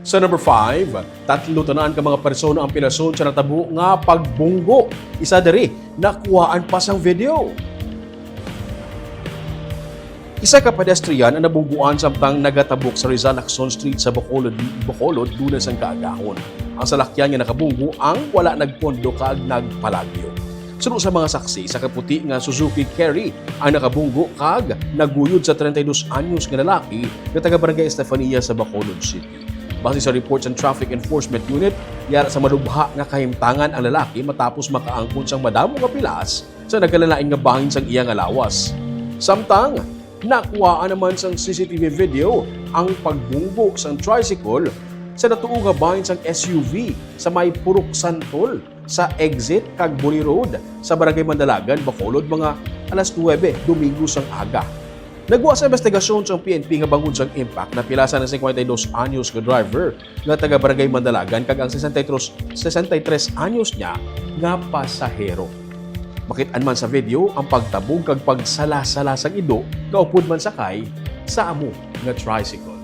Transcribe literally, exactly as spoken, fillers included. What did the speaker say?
Sa number five, tatlo tanan ka mga persona ang pilason sa natabo nga pagbunggo. Isa diri, nakuhaan pa sang video. Isa ka pedestrian ang nabungguan samtang nagatabok sa Rizal Lacson Street sa Bacolod, Bacolod, Lunes ang kaagahon. Ang salakyan nga nakabunggo ang wala nagpondo kag nagpalagyo. Suno sa mga saksi, isa ka puti nga Suzuki Carry ang nakabunggo kag naguyod sa treinta y dos anyos nga lalaki nga taga Barangay Estefania sa Bacolod City. Base sa report sa Traffic Enforcement Unit, yara sa malubha nga kahimtangan ang lalaki matapos makaangkon sang madamo nga pilas sa nagkalain-lain nga bahin sang iya nga lawas. Samtang, nakuhaan naman sang C C T V video ang pagbunggo sang tricycle sa natuo nga bahin sang S U V sa may Purok Santol sa exit kag Buri Road sa Barangay Mandalagan, Bacolod, mga alas nuwebe Domingo sang aga. Nagwa sa investigasyon sang P N P nga bangod sang impact, napilasan ang cincuenta y dos anyos nga driver nga taga Barangay Mandalagan kag ang sesenta y tres, sesenta y tres anyos niya nga pasahero. Makit-an man sa video ang pagtabog kag pagsala-sala sang ido nga upod man sakay sa amo nga tricycle.